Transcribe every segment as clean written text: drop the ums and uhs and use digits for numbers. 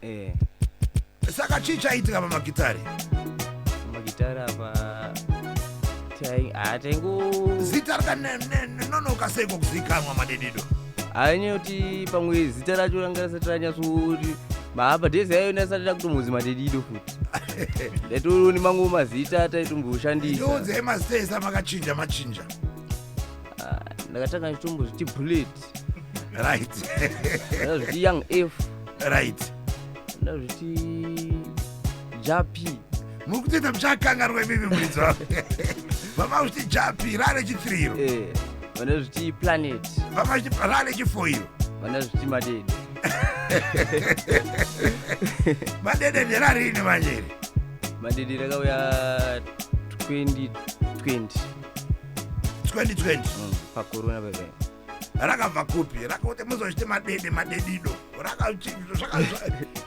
Eh. Saka chii chaitika pamagitare? Magitare apa taingo Zita rakanonoka seiko kuzikanwa Madedido? Haine kuti pamwe zita racho ranga risati ranyatsoti maapa dhezi ayo ndasati dakutombozi Madedido futi. Ndaitoriwo nemamwe mazita ataitomboshandisa. Ndiudzei mazita ese amakachinja machinja. Ah, ndakatanga ndichitombozviti Bullet. Ndakazviti Young F. Ndakazviti Japi. Muri kutoita muchakanganwa imimi muridzi wavo. Vama uchiti Japi rare chithiriro. Eh, vandazviti Planet. Vama uchiti rare chifoiro. Vandazviti Madede. Madede nderarini manje iri? Madede rakauya 2020. 2020. Pacorona pepe. Rakabva kupi rakakuti muzochiti Madede, Madedido?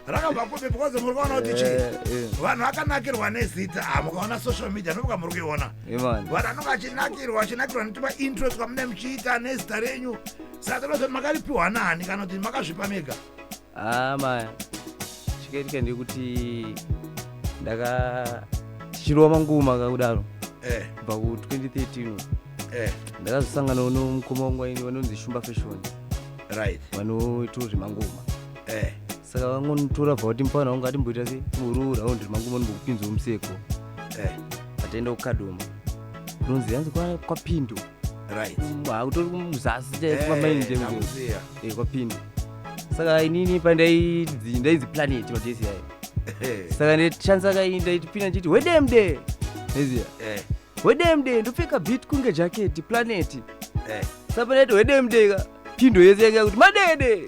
Rakabva kupi? Because muri kuona kuti chii, vanhu vakanakirwa nezita. Ah, mukaona social media nomuka muri kuiona, Imani. vanhu vanonge achinakirwa, achinakirwa netuma intro twamune muchiita nezita renyu. Saka tinozoti makaripiwa nani kana kuti makazvipa mega? Ama chikaitika ndekuti ndaka tichirova mangoma kakudaro kubva ku2013, ndakazosanganawo nomukoma wangu waini vanonzi Shumba Fashion, vanoitawo zvemangoma. Saka vangonotora bva kuti mufana wangu atimboita se timboroo raundi remangoma, ndimbokupinzawo museko. Ataenda kuKadoma kunonzi yanzi kwaPindo. Hakutori muzasi kwamaini. Ndakuziya. Kwapindo. Saka inini pandaidzi ndainzi Planet madhesi ayo. Saka ndichandisa kai ndaitipinda ndichiti wedemde neziya, wedemde, ndopfeka beat kunge jaketi Planet. Saka pandaiti wedemde ka, Pindo yese yanga kuti Madede.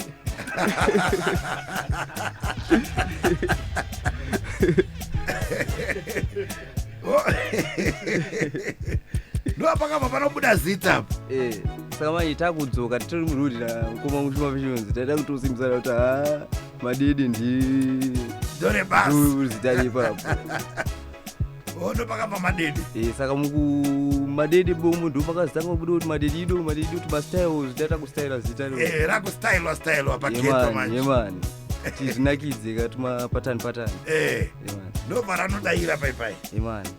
Oh. Ndo pakabva panobuda zita apa. Eh, saka manje takudzoka titori murudi namukoma wangu Shumba Fashions, taida kutosimbisana kuti ha, Madede ndi Ndore basi. Zita ripapo. Oh, ndo pakabva Madede. Eh, saka muku Madede bomo ndo pakazitanga kubuda kuti Madedido, Madedido, tumastyles taita kustyla zita iro. Eh, rakustylwa stylwa pageto Yemani. manje. Yemani, tizvinakidze ka tuma patani patani. Yemani. Ndobva ranodayira paipai. Yemani.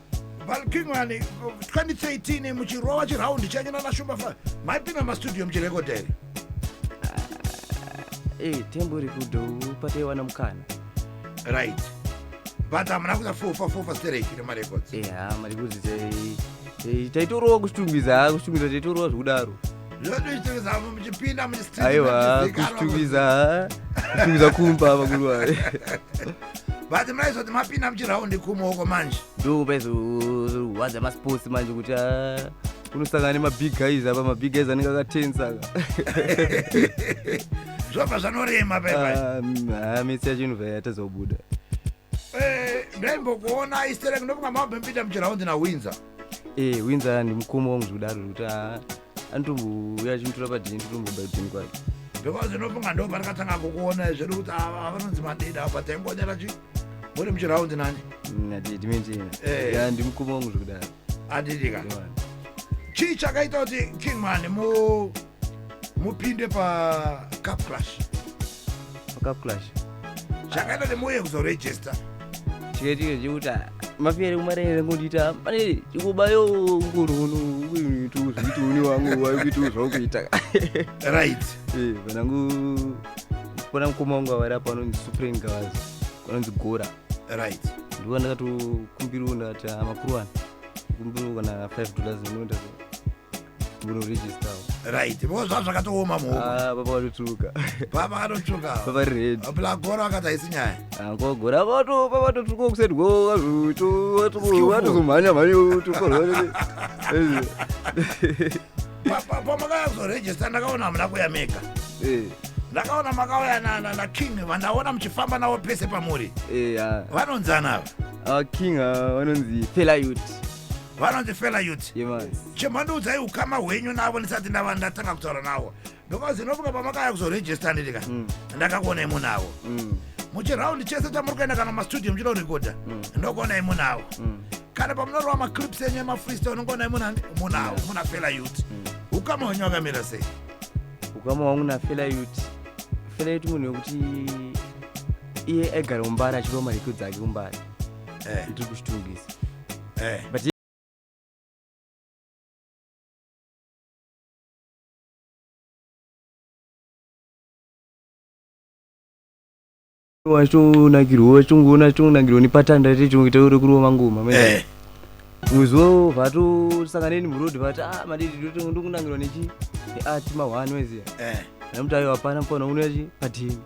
Valkingman, 2013 muchirova chiraundi chenyu nanaShumba, maipinda mastudio muchirekodha here? Eh, tembo rekodho pataiwana mukana. Right, but hamuna kuita fofa fofa stereki nemarecords? Eh, ha, marekodzi taitorova kuchitungwiza, ha, kuchitungwiza taitorova zvekudaro. Zvotochitungwiza muchipinda? Aiwa, kuchitungwiza, ha, kuchitungwiza kumba vakuru vai. But munaizoti mapinda muchiraundi kumoko manje? Ndo paizorwadza masports manje kuti ah, unosangana nemabig guys apa, mabig guys anenge akatensa ka. Zvobva zvanorema paipai. Ah, mitsi yacho inobva yatazobuda. Ndaimbokuona istereki, ndofunga mambopinda muchiraundi naWinza. Eh, Winza ndimukoma wangu zvekudaro, kuti ah, anotombouya achimutora padhini, totomboba kudhini kwake. Because ndinofunga ndo patakatanga kukuona zvedu kuti ava vanonzi Madede apa, taingonera chi muri muchiraundi nani? Nadedimentena. Eh. Ndimukoma wangu zvekudaro. Andidika. Yemani. Chii chakaita kuti Kingman mupinde paCup Clash? PaCup Clash? Chakaita kuti muuye kuzoregister? Chikaitika chekuti ah, mafiyere kumarere ngondiita pane chikubayo nguruno kuituzviituni wangu waikuita zvakuita. Eh, vanangu pana mukoma wangu avari apa anonzi Supreme Gavazi, anonzi Gora. Ndiwo ndakatokumbirawo, ndakati, "Ah, makuru ana, kumbirawo kana $5 munoenda munoregistawo." Right, because zva zvakatooma muhuku. Ah, papa vatotsvuka. Papa vakatotsvuka. Papa red. Plagora akati haisi nyaya. Ngogora vato pavatotsvuka kuseri. Skillful. Vatozomhanya mhanya tokorwa. Pamakauya kuzoregister, ndakaona hamuna kuya mega. Ndakaona makauya naKing vandaona muchifamba navo pese pamuri. Vanonzana ava? King vanonzi Fela Youth. Vanonzi Fela Youth. Yemani. Chimhandiudzai ukama hwenyu navo ndisati ndava ndatanga kutaura navo, because inofunga pamakauya kuzoregister, ndidika, ndakakuonai munavo muchiraundi chese chamuri kuenda, kana mastudio muchida kurekodha, ndokuonai munavo, kana pamunorova maclips enyu emafreestyle, nongoonai munani munavo, muna Fela Youth. Ukama hwenyu wakamira sei? Ukama hwangu naFela Youth, Fela Youth munhu wekuti Iye aigara kuMbare achirova marekodzi ake kuMbare. Ndiri kuChitungwiza. But wachitonakirwa, wachitongoona, achitonakirwa nepatanda techongoita uri kurova ngoma. Muzuva vatosangana neni muroad, vati, "Ah, Madede, ndokunakirwa nechi neart mahwani," weziya. Ndamuti, "Aiwa, hapana, mufana unoya chi padheni."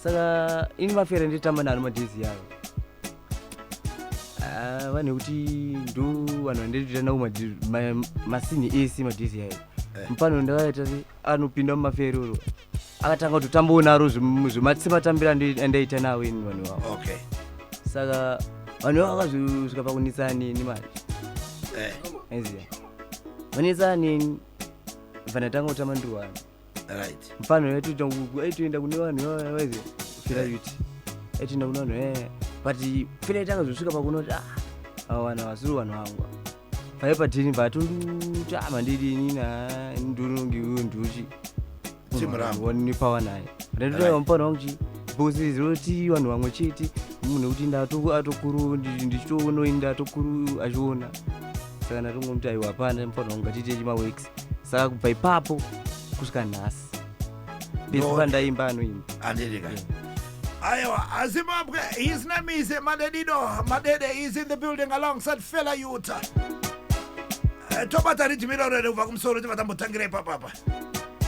Saka ini mafera nditamba naro madhezi yayo. Ah, vanhu kuti ndo vanhu vanditoita navo masini ese madhezi yayo. Mufano ndakaita se anopinda mumaferoro, akatanga kutotambawo naro sematambiro andaita navo ini vanhu vavo. Saka vanhu vavo vakazosvika pakunetsana neni manje. Aiziya, vanetsana neni, bva ndatanga kutamba ndiri. Mufano aitoenda kune vanhu vaiziya Fela Youth, aitoenda kune vanhu but Fela Youth akazosvika pakuona kuti, ah, ava vanhu havasiri vanhu vangu. Vai padheni vatonduti, "Ah, mandidi inini ndononge ndochi Timu rangu. Nepawa naye." Ndatoa mufana wangu chi because zinoti vanhu vamwe chete, munhu wekuti atokuru ndichitoona, ini ndatokuru achiona. Saka ndatongomuti, "Aiwa, hapana, mufana wangu, ngatiite chimaworks." Saka kubva ipapo kusvika nhasi, pese pandaimba anoimba. Andidika. Aiwa, Zimbabwe, his name is Madedido. Madede is in the building alongside Fela Youth. Tobata rhythm iroro kubva kumusoro, tibva tambotangira ipapapa.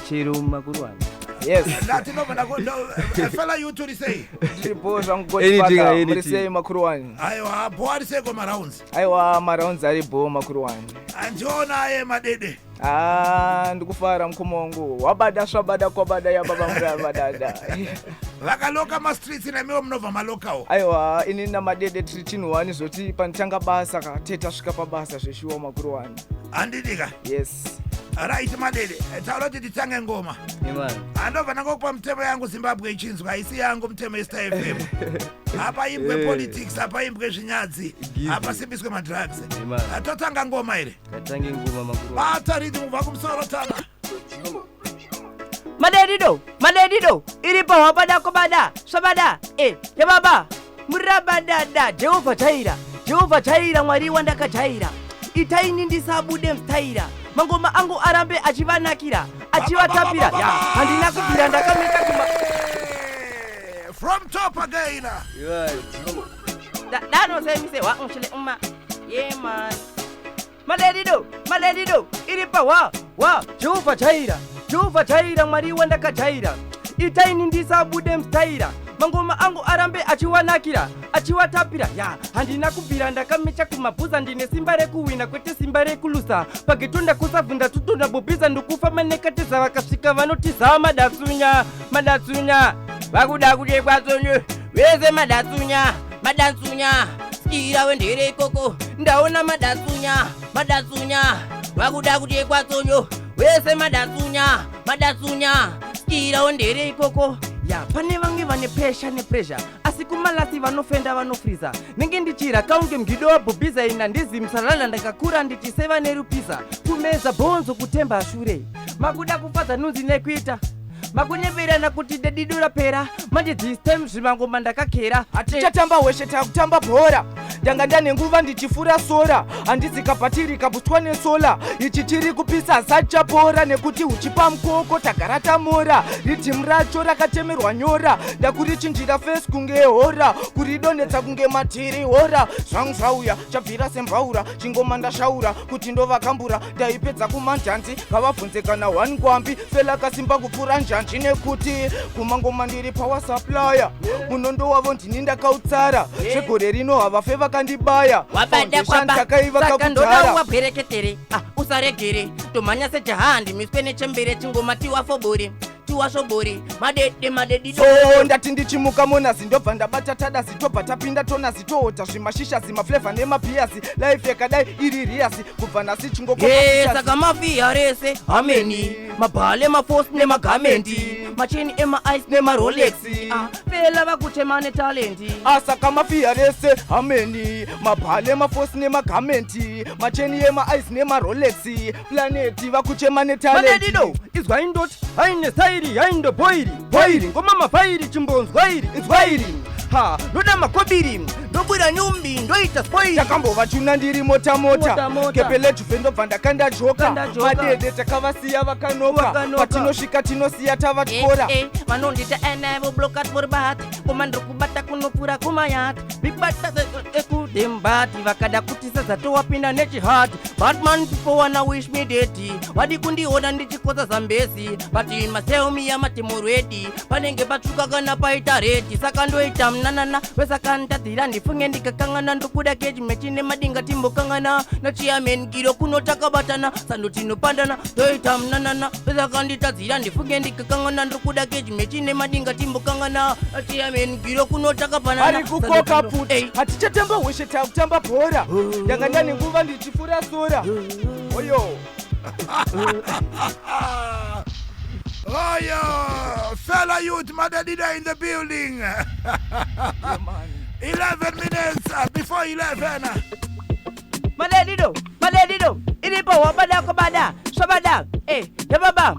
Chero makuruwani. Yes. Ndati ndobva Fela Youth, uri sei? Ndiripo zvangu. Anything, Godfather. anything. Muri sei, makuruwani? Aiwa, bo ari sei komarounds? Aiwa, marounds ari bo, makuruwani. Andionaye Madede. Ah, ndikufara mukoma wangu, wabada swabada kwabada ya baba murabadada. Vakaloka mastreets, nemiwo munobva malokawo. Aiwa, ini naMadede tiri chinhu wani, zvoti panditanga basa ka tete tasvika pabasa zveshuwa, makuruwani. Andidika. Yes. Right, Madede, taura kuti titange ngoma. Imani. Andobva ndangokupa mutemo yangu, Zimbabwe ichinzwa, haisi yangu, mutemo yeStar FM. Apa imbwe politics, apa imbwe zvinyadzi, Gizi. apa simbiswe madrugs. Imani. Totanga ngoma here? Ngatange ngoma, makuruwani. Bata rhythm kubva kumusoro, tana. Madedido, madedido, iripo wabada kobada swabada e yababa murabadada. Jehovha Jaira, Jehovha Jaira, Mwari wandakajaira, itaini ndisabude mustaira, mangoma angu arambe achivanakira, achivatapira. Ya, handina kubvira ndakameta kuma From top again. Dano semise wa unshile uma. Yeah man, Madedido, madedido, iripa wa wa Jehovha Jaira, Jehovha Jaira, Mwari wandakajaira, itaini ndisabude mustaira, mangoma angu arambe achiwanakira, achiwatapira. Ya, handina kubvira ndakamecha kumabhuza, ndine simba rekuwina kwete simba rekulusa. Pageto ndakusavhunda tutona bobhiza, ndikufa manekateza, vakasvika vanotiza. Madatsunya, madatsunya, vakuda kuchekwa tsonyo vese. Madatsunya, madatsunya, sikira wendere ikoko, ndaona madatsunya, madatsunya, vakuda kuchekwa tsonyo wese. Madatsunya, madatsunya, sikira wendere ikoko. Ya, pane vamwe vane pressure nepressure, asi kumalasi vanofenda, vanofriza, nenge ndichira kaunge mgido wabhobhiza. Ina ndizi musalala, ndakakura ndichiseva nerupisa, kumeza bhonzo, kutemba shure. Makuda kufadza nunzi nekuita makunyeverana kuti dedido rapera. Manje this time zvimangoma ndakakera. Tichatamba hweshe, takutamba bhora. Ndanga ndane nguva ndichifura sora, handisi kabhatiri kabhutwa nesola. Ichi chiri kupisa sachapora, nekuti uchipa mukoko tagara tamora. Ridhimu racho rakatemerwa nyora, ndakurichinjira face kunge hora, kuridonhetsa kunge matiri hora. Zvangu zvauya chabvira sembaura, chingoma ndashaura kuti ndovakambura. Ndaipedza kumanjanzi, ngavabvunze kana one ngwambi. Fela kasimba kupfuura njanji, nekuti kumangoma ndiri power supplier. Munondo wavo ndini ndakautsara, zvegore rino havafe vakandibaya. Wabada Foundation kwaba takaivaka saka ndoda kudhara. Wabwereketere, ah, usaregere, tomhanya sejaha, ndimiswe nechembere. Chingoma tiwafobore, tiwasobore, Madede, madedido. So ndati ndichimuka monazi, ndobva ndabata tadazi, tobva tapinda tonazi, tohodha zvimashisha, zimaflavour nemapiyasi. Life yakadai iri riasi, kubva nhasi. Ye, saka mafiya rese hameni, mabhale, mafosi nemagamendi. Macheni emaice nemarolex. Ah, Fela vakuchema netalenti. Asaka mafiya rese hameni, mabhale mafosi nemagamenti, macheni emaice nemarolex, planeti vakuchema netalenti. Madedido, izwa indoti haine sairi haindo boiri boiri ngoma mafairi chimbonzwairi inzwairi ha ndoda makobiri ndobwira nyumbi ndoita spoiri. Takambovachuna ndiri mota mota. Mota, mota. Kepelejuve ndobva ndakanda joka. Kanda joka. Madede takavasiya vakanoka. Vakanoka. Patinosvika tinosiya tavatyora. Eh, eh, vanondita enevo blokat vorbat koma ndiri kubata kunopfuura kumayat bibata ekudembati vakada kutisa zatowapinda nechihati. Batman people wanna wish me dead, vadi kundiona ndichikoza zambezi, but maseumi yamatimurwedi panenge patsvuka kana paita red, saka ndoita munanana wesakandadzira ndifunge ndikakangana ndokuda kechimechi nemadinga timbokangana nachiamen kiro kuno takabatana sando tinopandana toita munanana wesakanditadzira ndifunge ndikakangana ndokuda kechimechi nemadinga timbokangana nachiamen kiro kuno takapanana. Ari kukoka pfuti, hatichatamba hweshe, takutamba bhora. Ndanga ndane nguva ndichifura sora oyo. Oh yeah, Fella Youth Madadida in the building. 11 minutes before 11. Madedido, madedido, iripo wabada kobada swabada eh yababa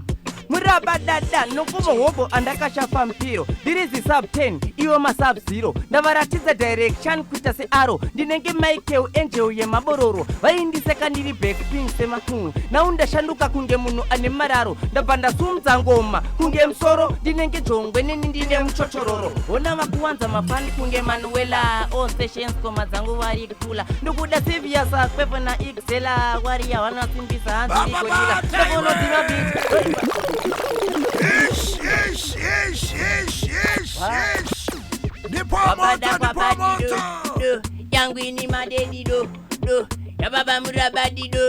murabadada nokuva hobo andakashafa mpiro ndirizi sub 10 iwo masub 0 ndavaratidza direction kuita searo ndinenge Michael Angel yemabororo vaindiseka ndiri backping semahu nau ndashanduka kunge munhu ane mararo ndabva ndasumudza ngoma kunge musoro ndinenge jongwe neni ndine muchochororo hona vakuwanza mafani kunge Manuela all sessions ngoma dzangu vari kula ndokuda Sevia sakwepo na Ixela wariya vanasimbisa hanzi Baba, rigorila baba, ndokunodziva beat. Ish, ish, ish, ish, ish, ish. Ndipo moto, ndipo moto. Yangwini madedido do yababa murabadido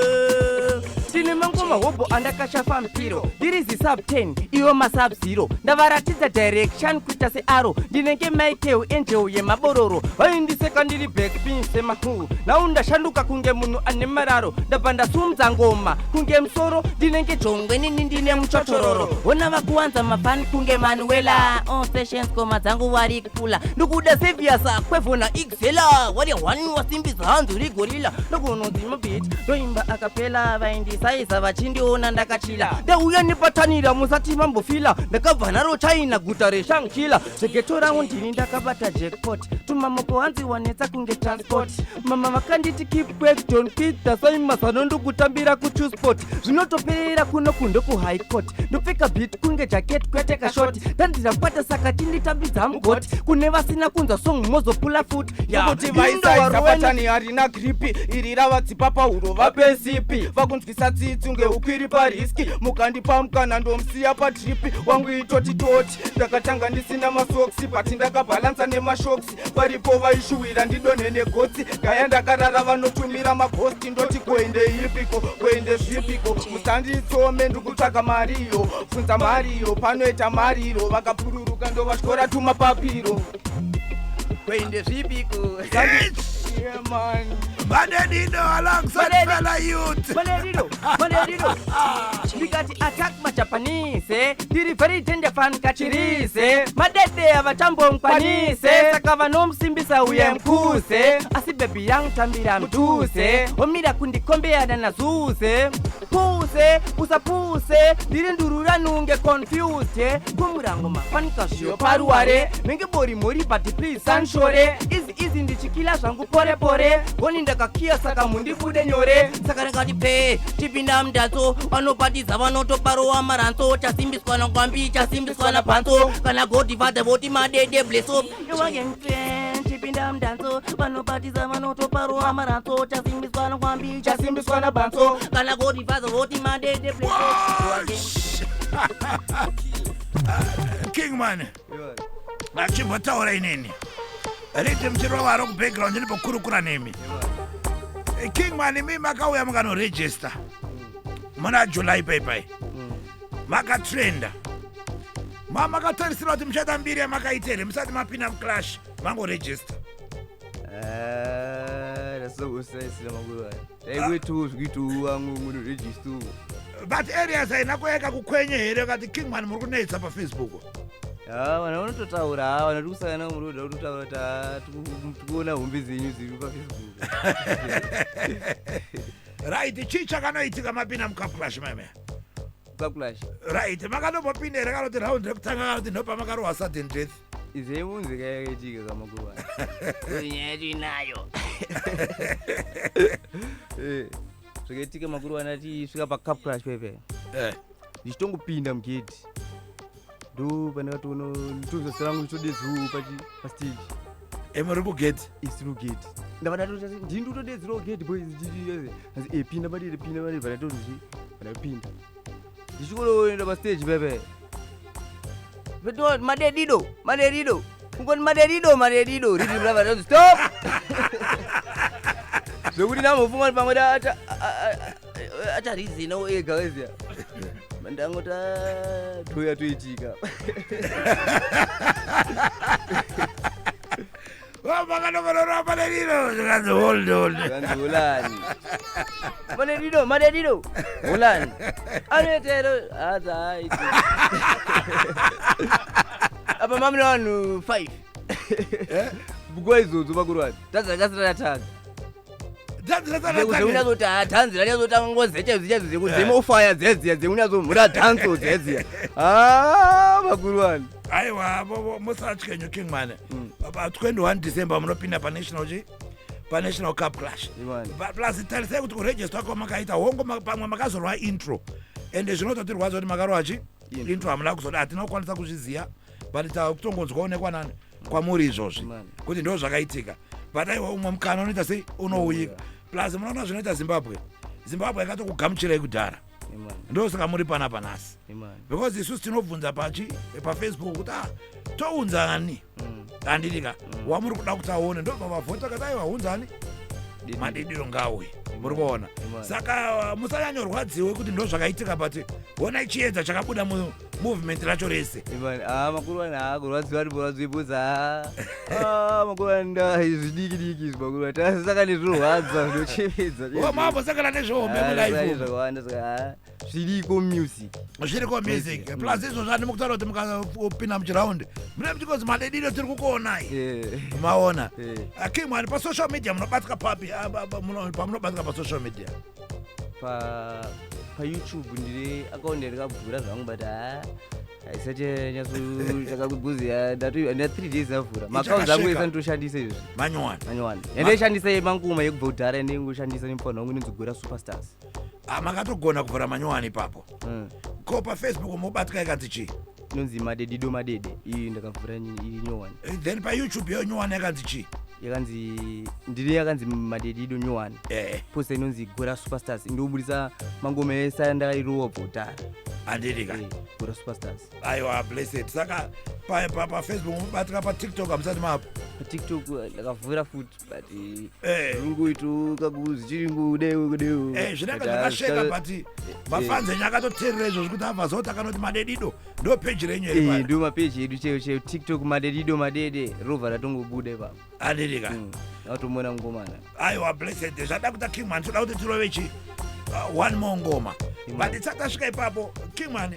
ndine mangoma hobho andakashafa mpiro ndirizi sub 10 iwo masub 0 ndavaratidza direction kuita searo ndinenge Michael Angel yemabororo vaindiseka ndiri backpin semahu nau ndashanduka kunge munhu ane mararo ndabva ndasumudza ngoma kunge musoro ndinenge jongwe nini ndine muchochororo hona vakuwanza mafani kunge Manuela all sessions ngoma dzangu vari kula ndikuda Sevia sakwevhona Ixela wari one wasimbisa hanzi rigorila ndokunodzima beat ndoimba akapela vaindisaiza vachindiona ndakachila ndauya nepatanira musati mambofila ndakabva naro China guta reshangchila zvegeto rangu ndini ndakabata jackpot tumamoko hanzi wanetsa kunge transport mama vakanditi keep work, don't quit dasai mazano ndokutambira kuchusport zvinotoperera kuno kundo kuhigh court ndopfeka beat kunge jacket kwete kashoti dandira kwata saka chinditambidza mugoti kune vasina kunzwa song mozopula futi. Kuti vaisaisa patani harina grip iri ravadzipa pahuro vape sipi vakunzwisa tsitsi ngeukwiri parisk mukandipa mukana ndomusiya padrip wangu itoti toti ndakatanga ndisina masocks but ndakabhalansa nemashocks varipo vaishuwira ndidonhe negotsi gaya ndakarara vanotumira maghost ndoti kuende ipiko kuende zvipiko musanditsome ndikutsvaga mariyo bvunza mariyo panoita mariro vakapururuka ndovatyora tumapapiro. Kuende zvipiko. Yeah, man. Madedido alongside Madedido. Fella Youth. Maleriro, maleriro, ndikati attack majapanese ndiri very danger fan kachirise madede avachambomukwanise saka vanomusimbisa uye mukuse asi bhebhi yangu tambira mudhuze omira kundikombeana nazuze puse usapuse ndiri ndurura nunge confused kumurango mafanika zviyo paruware menge bori mori but please sanshore izi izi ndichikila zvangu pore pore goni ndakakiya saka mundibude nyore saka ndakati pe chipinda mudatso vanobatiza vanotoparowa maranso chasimbiswa nakwambi chasimbiswa napantso kana godfather voti madede bleso chipinda mudanso vanobatiza vanotoparowa maranso chasimbiswa nakwambi chasimbiswa nabantso kana godfather voti madede bleso. Wash. Kingman, achimbotaura inini rhythm chirovaro kubackground ndimbokurukura nemi. Kingman, imi makauya mukanoregister muna July paipai makatrenda makatarisira kuti muchaita mbiri yamakaita here musati mapinda muclash mangoregister? Ndasokusaisira makuru aya taikuitawo zvikuitawo wangu munoregister. But areas haina kueka kukwenye here kati Kingman muri kunetsa paFacebook? Ha, vanhu vanototaura. Ha, vanhu tiri kusangana muroad vakutotaura kuti ha, tikuona hombe dzenyu dziri paFacebook. Right, chii chakanoitika mapinda muCup Clash meme? Cup Clash. Right, makanombopinda here kana kuti round rekutanga kana kuti ndopamakarohwa sudden death? Izemunzika yakaitika kamakuva nyaya yacho inayo. Zvakaitika makuru ana tisvika paCup Clash pepe, ndichitongopinda mugedhi ndo pandakatoona nditozasa rangu ndichodedzerawo pastage. Muri kugedhi? Isiri kugedhi. Ndava ndatoti ndini ndikutodedzerawo gedhi, boys. Hanzi, "E, pinda madede, pinda madede." Pandatoti pandapinda ndichikonoenda pastage pepe, "Madedido, madedido," kungoti "Madedido, madedido," rhythm rava razi stop, zvekuti ndambofunga kuti pamwe acharizinawo ega weziya. Ndangoti toya toitika. Makanokorora panerino zvikanzi, "Hold, hold." Kanzi, "Holani, madedido, madedido, holani anoitero." Hadza haiti apa mamune vanhu 5 nguva idzodzo makurwani tanzi rakasira ratanga. Zekunyazoti dhanzi ranyazotanga ngozi chaidzo chaidzo dzekudzemofaya dzedziya dzekunyazomhura dhanso dzedziya. Ha, makurwani. Aiwa, musatyenyu Kingman. Pa 21 December munopinda panational chi panational Cup Clash. Imani. Plus tarisai kuti kuregister kwamakaita hongo pamwe makazorwa intro, ende zvinototirwadza kuti makarwa chi Intro. Intro hamuna kuzoda, hatina kukwanisa kuzviziva, but takutongonzwawo nekwanani kwamuri izvozvi Imani. kuti ndo zvakaitika. But aiwa, umwe mukana unoita sei, unouyika. Plus munoona zvinoita Zimbabwe, Zimbabwe yakatokugamuchirai kudhara. Imani. Ndosaka muri panapa nhasi. Imani. Because isusu tinobvunza pachi paFacebook kuti ah, tounzani, handidika wamuri kuda kuti aone, ndobva vavhota kati aiwa, unzani Madediro ngauye. Muri kuona? Imani. Saka musanyanyorwadziwe kuti ndo zvakaitika, but honai chiedza chakabuda mumovement racho rese. Imani. Ah, makurwani, ha, kurwadziwa ndimborwadziwa. Ha, makurwani, nda zvidiki diki izvi makurwani, tasaka nezvinorwadza zvinochemedza. Oh, mambosangana nezvihombe mulife. Zvakawanda, saka ha, zviriko music. Zviriko music. Plus izvozvo handimi kutaura kuti mukapinda muchiraundi mune muchikozi Madediro tiri kukuonai. Maona? Kingman, pasocial media munobatika papi? Ah, pamunobatika pasocial media? Pa paYouTube ndine akaunti yandakavhura zvangu, but ha, haisati yanyatsochakabhuzi. Nda 3 days avhura maakaunti angu ese nditoshandisa izvi. Manyowani. Manyowani yandaishandisa yemangoma yekubva kudhara, yandaingoshandisa nemufana wangu inonzi Gora Superstars. Ah, makatogona kuvhura manyowani ipapo. Ko paFacebook mubatika yakanzi chii? Inonzi Madedido Madede. Iyi ndakavhura iri nyowani. Then paYouTube yo nyowani yakanzi chii? Yakanzi ndine yakanzi Madedido nyowani. Posta inonzi Gora Superstars, ndobudisa mangoma ese andairowa kubva kudhara. Handidika. Gora Superstars. Aiwa, blessed. Saka paFacebook mubatika, paTikTok hamusati mapo? PaTikTok ndakavhura futi, but rungoito zvichiringodeo kudeo. Zvinenge zvakasveka, but mafanzi enyu akatoteerera izvozvi kuti abva zoti akanoti Madedido ndo peji renyu here paya? Ndo mapeji edu chaiyo chaiyo. TikTok Madedido Madede, rovha ratongobuda ipapo. Handidika. Atomona ngomana. Aiwa, blessed. Zvada kuita Kingman, toda kuti tirove chi one more ngoma, but tisati tasvika ipapo, Kingman,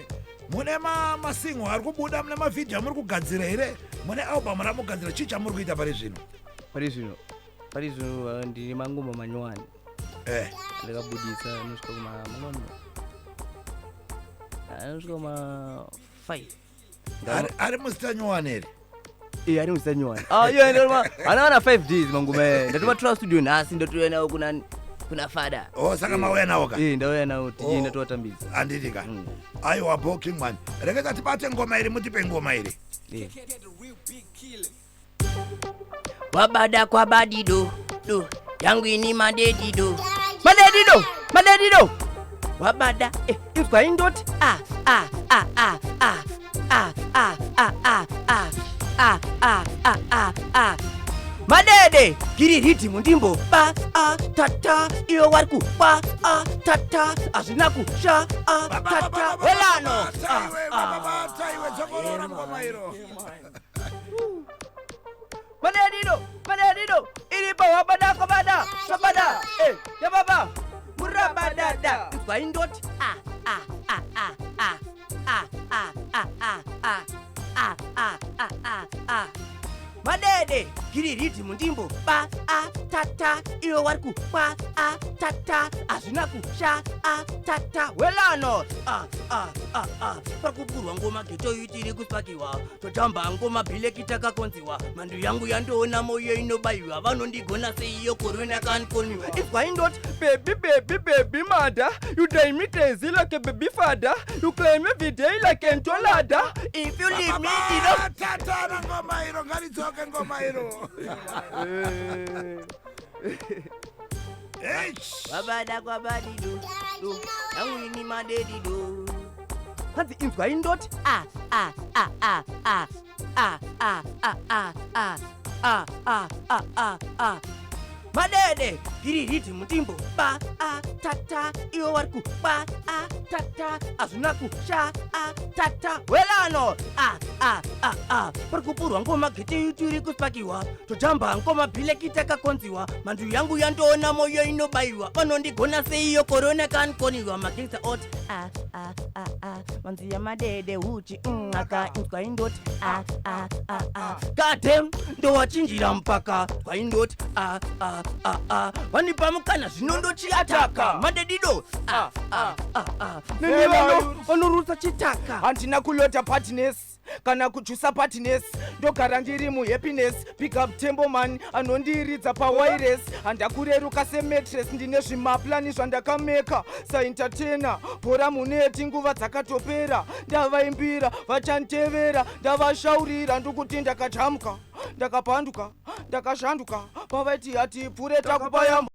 mune masingle ari kubuda, mune mavhidhiyo amuri kugadzira here, mune album ramugadzira? Chii chamuri kuita pari zvino? Pari zvino ndine mangoma manyowani ndakabudisa, anosvika kuma mangoma anosvika kuma 5. Ari muzita nyowani here? Eh, ari muzita nyowani. Ah, iyo ana kana 5 days mangoma aya. Ndatomatora studio nhasi, ndotouya nawo kuna fada. Oh, saka mauya nawo ka? Eh, ndauya nawo tichienda tovatambidza. Handidika. Aiwa, bo Kingman, reketa tibate ngoma iri, mutipe ngoma iri. Wabada kwabadido do yangu ini madedido madedido madedido wabada, inzwa indoti a a a a a a a a a a a a a a a madede giri ridhimu ndimbo ba a tata iyo wari ku ba a tata hazvina kusha a tata welano. Taiwe baba, taiwe, dzokorora ngoma iro. Madedido madedido iripo wabada kwabada kwabada, yababa murabadada, inzwa indoti a a. Giri ridhi mundimbo ba a ta ta, iwe wari ku ba a ta ta, hazvina ku sha a ta ta. Welano a a a a, pari kupurwa ngoma geto itiri kuspakiwa, totamba ngoma bhileki takakonziwa, mhandu yangu yandoona moyo inobayiwa, vanondigona seiyo korona kankoniwa. If why not, baby, baby, baby mother, you drive me crazy like a baby father, you claim every day like entolada. If you leave me, you know. Tatana ngoma iro, ngaridzoke ngoma iro. Eish. Wabada kwabadido, do, yangwini madedido. Hanzi inzwa indoti a a a a a a a a a a a a a a a, madede iri ridhi mutimbo ba a ta ta, iwe wari ku ba a ta ta, hazvina ku sha a ta ta. Welano a a a a, pari kupurwa ngoma gete tiri kuspakiwa, totamba ngoma bhileki takakonziwa, mhandu yangu yandoona moyo inobayiwa, vanondigona seiyo korona kankoniwa, magangsta ot a a a a, manzi yamadede huchi aka inzwa indoti a a a a, goddamn ndowachinjira mpaka kwaindoti a a a a, vanipa mukana zvino ndochiataka madedido a a a a, neni vanorutsa chitaka. Handina kulota partners kana kujusa partners, ndogara ndiri muhappiness. Pick up tembo man anondiridza pawires, handakureruka semattress, ndine zvimaplani zvandakameka saentertainer. Bhora muneti, nguva dzakatopera, ndavaimbira vachanditevera, ndavashaurira ndikuti ndakajamuka, ndakapanduka, ndakashanduka, pavaiti hatipfure takupayamba.